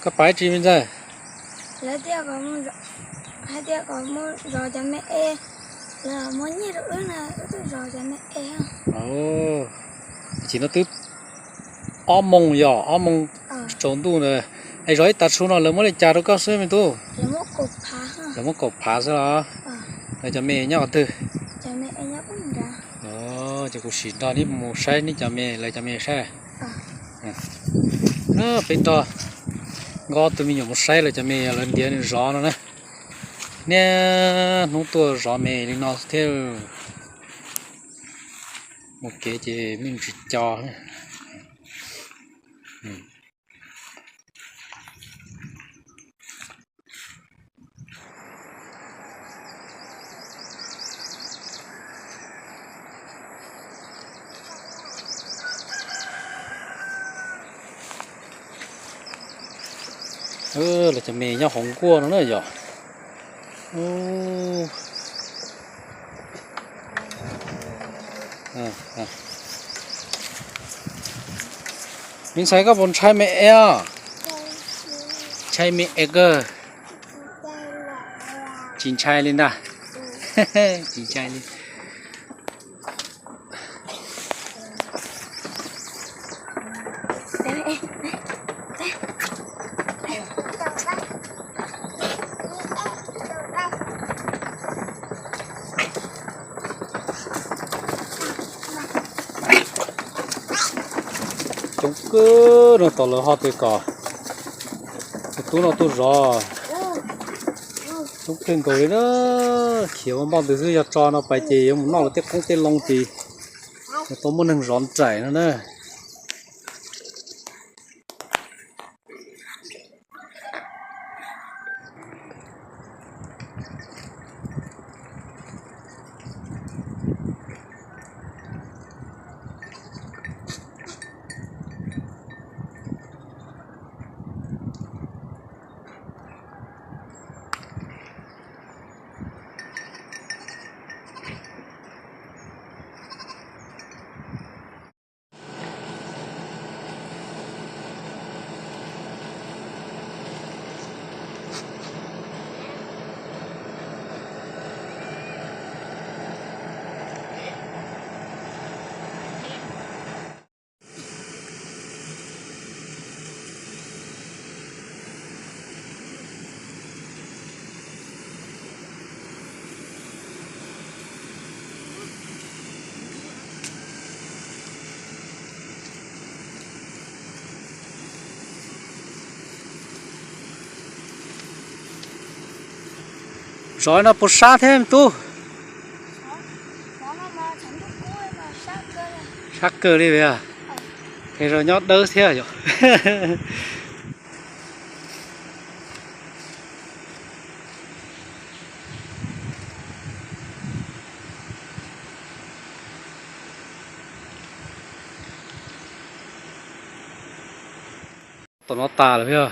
Koj pais tsi me ntxawg? Lawv tias kom mus, hais tias kom mus zov cov me es, lawv muab nyiaj rau wb na, wb tuaj zov cov me es. Chim no twb ob moos yom, ob moos tsaus ntuj na. Es zov ib tag su no lawv muab li cas rau koj xwb me tub? Lawv muab kaum phav xwb los? Lawv cov me nyob qhov twg? Ces kuv sim nrog neb mus saib neb cov me, lawv cov me saib. Peb nrog Nkauj tus me nyuam mus saib lawv cov me, lawv ntiav nws zov no na. Niaj hnub tuaj zov me li no thiab. Mus kev ces me ntsis co. Lawv cov me nyob hauv nkuaj no na yom. Me ntxhais, koj puas ntshai me es os? Ntshai me es kawg. Tsis ntshai li ntag. Tsis ntshai li. Coob kawg no, tos lawv ho tias kom tus tub no tuaj zov. Coob kawg nkaus li na. Khiav ua npoj ntws xwb, yog tso no pais ces yuav mus noj lawv tej qoob tej loo ces yuav tau muaj neeg zov nraim no na. Zov no puas sab thiab tub? Sab kawg li os. Qhia zoo nyob dawb thiab yom. Tom no tas lawm yog.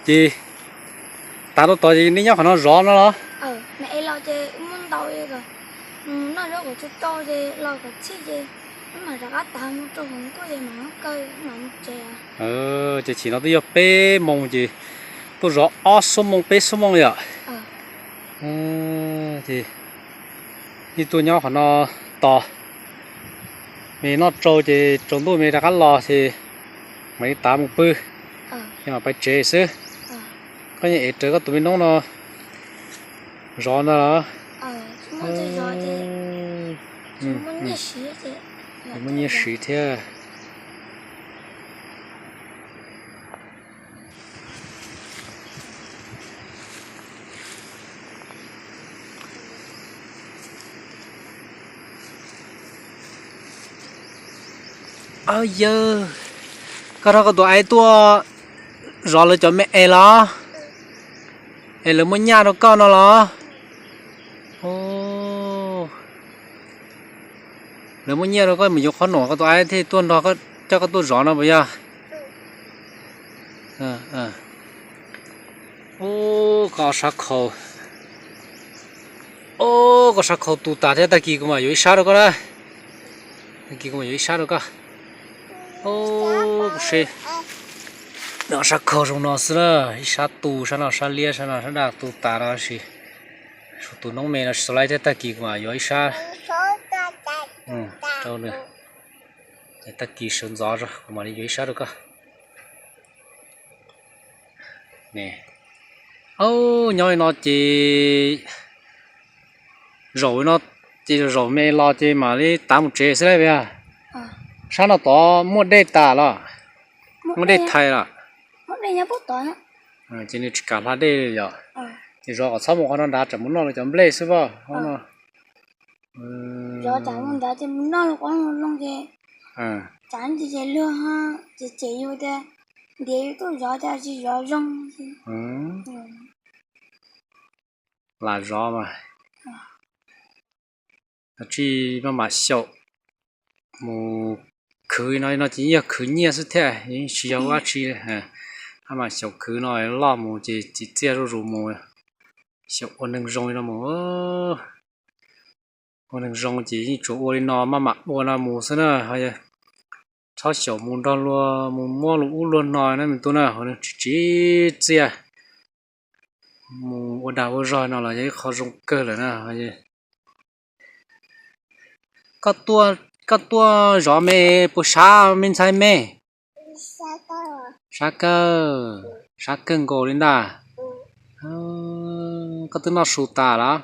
Ces tas rau tod ces nej nyob qhov no zov no los? Ces chim no twb yog peb moos ces tuaj zov ob xuab moos peb xuab moos yom. Ces nej tuaj nyob qhov no tos, me noj tsau ces tsaus ntuj me rov qab los ces mam li tav mus pw, ces mam pais tsev xwb. Koj yeej ev rawv koj tus me noob no zov ntag los? Muaj nyiaj siv thiab. Yawg, koj nrog koj tus aib tuaj zov lawv cov me es los? Es lawv muaj nyiaj rau koj no los? Lawv muaj nyiaj rau koj mus yuav qhob noom, koj tus aib thiaj tuaj nrog, coj koj tuaj zov no puas yog? Koj sab khau, koj sab khau tu tas thiab, tag kis kuv mam yuav ib sab rau koj na. Tag kis kuv mam yuav ib sab rau koj. Kuv se No sab khog zoo no xwb na, ib sab tu, sab no sab liab, sab no sab daj tu tas no sis. Tus noob me no tsis tau laib thiab, tag kis kuv mam yuav ib sab rau nws. Tag kis sawv ntxov kuv mam li yuav ib sab rau koj. Nyob li no ces zaum no ces zaum me los ces mam li tav mus tsev xwb lauj. Sab no tod muaj dej tas los? Muaj dej thaiv los? Ces nws tsis kam hla dej li yom? Ces zov kom txhob mus qhov no nrad, tsam mus noj lawv cov nplej xwb pob no. Lam zov mas, tsis maj mam xyaum mus khwv no, no ces yog khwv nyiaj xwb thiab, tsis yog ua dab tsi. Maj mam xyaum khwv no loj mus ces txiv txiaj zuj zus mus, xyaum ua neeg zoo li no mus. Ua neeg zoo ces yeej tsuas ua li no, maj mam ua no mus xwb na. Txhob xyaum mus nrog luag mus muab luag ub luag no na me tub na, ho neeg tsis txiaj. Mus ua dag ua zog no los yog ib qho zoo kawg lawm na. Koj tuaj zov me puas sab me ntxhais me? Sab kawg, sab kawg nkaus li ntag. Koj twb noj su tas los?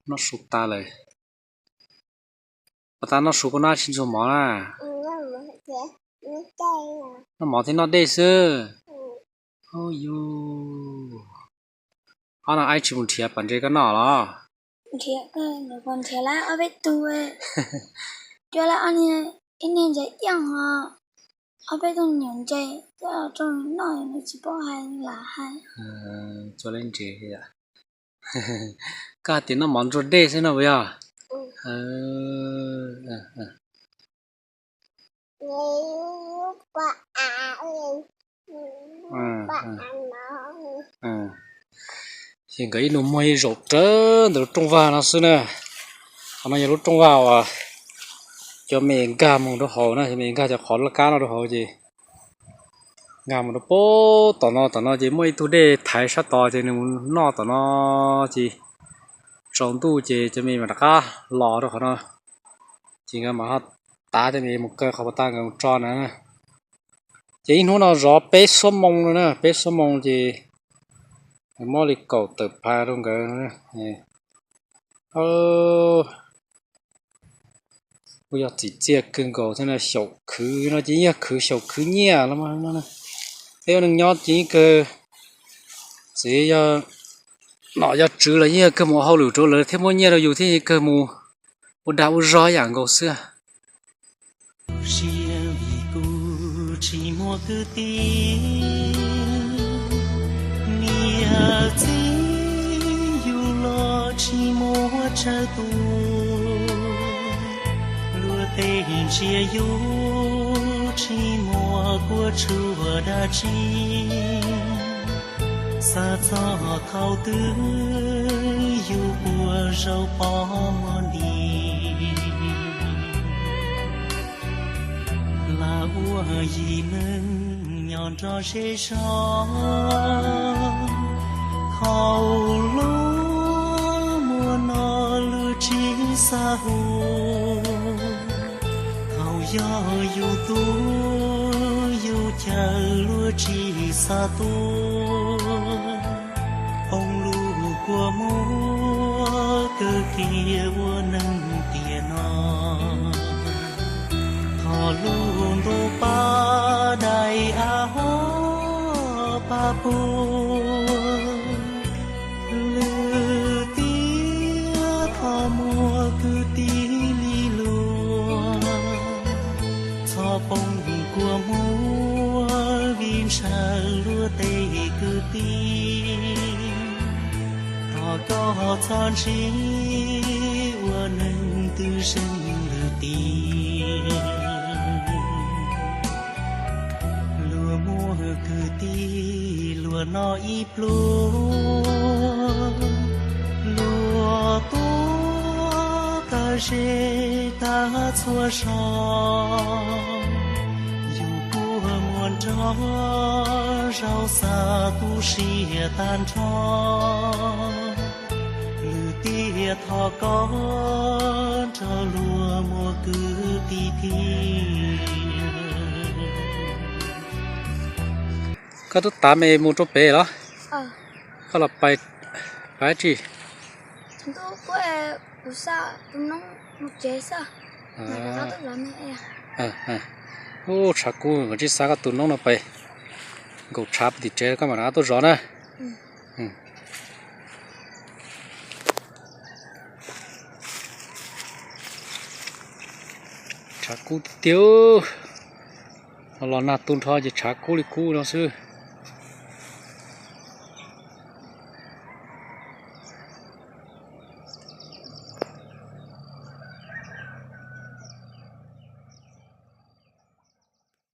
Noj su tas lawm. Puas tas noj su koj noj tsis ntxuag mov na? Noj mov thiab noj dej xwb. Yus, ob no aib tsis mus nrhiav pas ntses koj noj los? Nrhiav, nrhiav lawm ob peb tug, cua lawm ob niag, ib niag ntses iaj ho, ob peb tug nyuam ntses coj rau noj nws tsis paub hais lam hais. Cua lawm ntses. Koj hais tias noj mov ntxuag dej xwb no puas yog? Ces nkawd ib nus muag ib zaum rawv ntawm lub rooj vag no xwb na. Qhov no yog lub rooj vag uas cov me nkag mus rau hauv na, cov me nkag cov qhov laj kab no rau hauv ces nkag mus rau pem tom no, tom no ces muaj ib tug dej thaiv sab tod ces nws mus noj tom no ces tsaus ntuj ces cov me mam rov qab los rau qhov no. Ces nkawd mam ho tav tej me mus kaw qhov puas tag nkawd mus tso na. Ces ib hnub no zov peb xuab moos no na, peb xuab moos ces muab li kaum tawm phav rau nkawd. Kuj yog txim txiaj kawg nkaus thiab na, xyaum khwv no ces yog khwv xyaum khwv nyiaj los mas no. Peb ua neeg nyob ces yeej kawg, txawm yog nom yog tswv los yeej yog kawg mus ua hauj lwm rau lawv thiab muab nyiaj rau yus thiab yeej kawg mus ua dag ua zog yam nkaus xwb. Siab vim kuv tsis muaj kwv tij, niam txiv yug los tsis muaj tsawg tus, luag tej ntsia yus tsis muaj kua tshua dab tsi. Xav txog thaum twg yus ua zaub pov muag nti, lam ua yim neeg nyob nrog zej zog, thaum luag muaj no luag tsis xav hu, thaum yog yus tub yus caw luag tsis xav tuaj, poob lub kua muag kawg kiag ua neeg tiam no. Thaum lub ntuj pab dai av huab pab puag, lwm tiam thaum muaj kwv tij li luag, txhob poob kua muag vim ntshaw luag tej kwv tij. Thov koj txhob ntsib ua neeg twb zeeg lwm tiam. Luag muaj kwv tij luag noj ib pluag, luag tuaj kawm ze tag txhua zaus. Yus kuj muaj Nyob zaug xa tu siab tag nrho, lwm tiam thov koj nrog luag muaj kwv tij thiab. Koj twb tav me mus rau pem los? Koj los pais, pais tsi? Ub, tshav kub, koj tsis xa koj tus noob no pais nkaum tshav tim tsev koj mam rov qab tuaj zov na. Tshav kub tiag tiag. Los nag tu nrho ces tshav kub li kub no xwb.